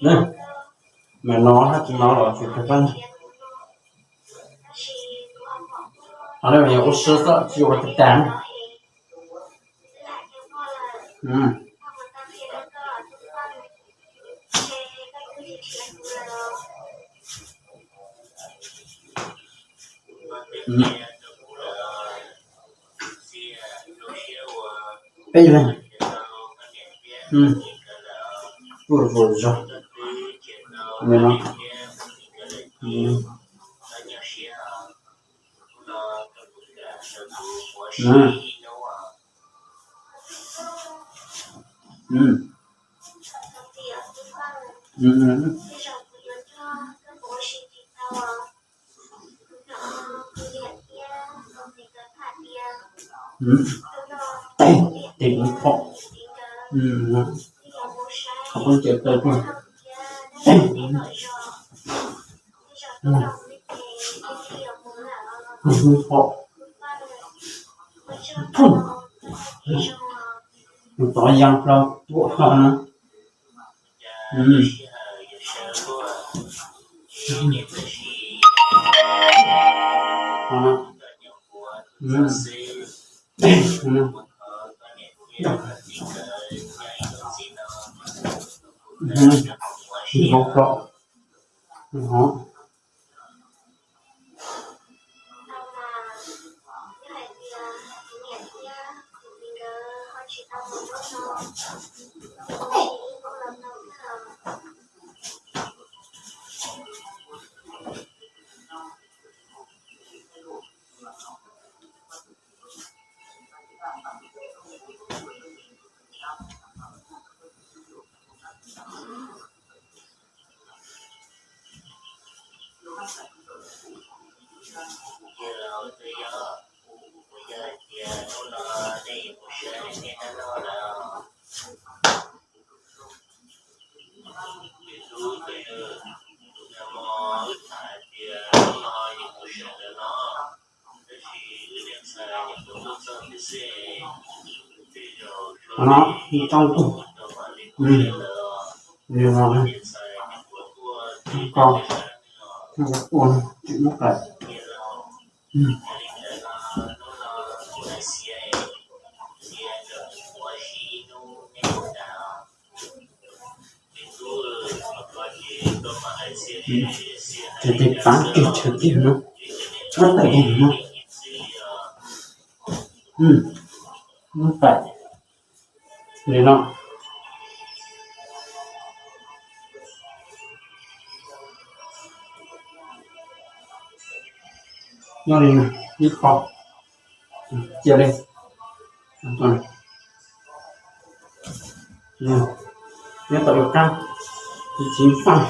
Ne, mas no hab tsis no los tsis kawg pab. Qhov no mas yog ua siab xwb tsis ua tag tag. Peb leeg. Tuaj zuag zog. Tes, tes kuv phom. Qhov poob tes taw tuaj. Tes, kuv phom. Tov yaa rau tuaj na. Zoo pom. Qhov no tau tus, li no, ko, ua tsis muaj qais. Ces tes tav kiag tshav kiag no, muab tais kiag no, muab tais li no. Nyob li no, ib qho, cia li. Nyob tau ua qab, tsis tsis faj,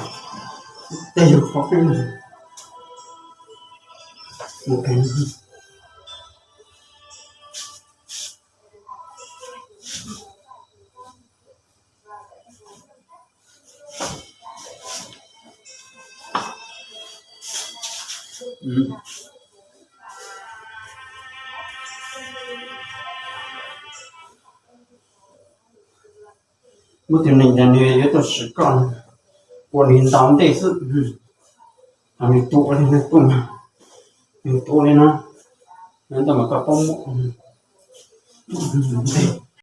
tej yug qhov peb. Muaj tus neeg cas nws yuav tau siv koj, ua li ntau ntej xwb. Nws tua li no tuaj, nws tua li no, nws ntau mas koj paub muaj ntej.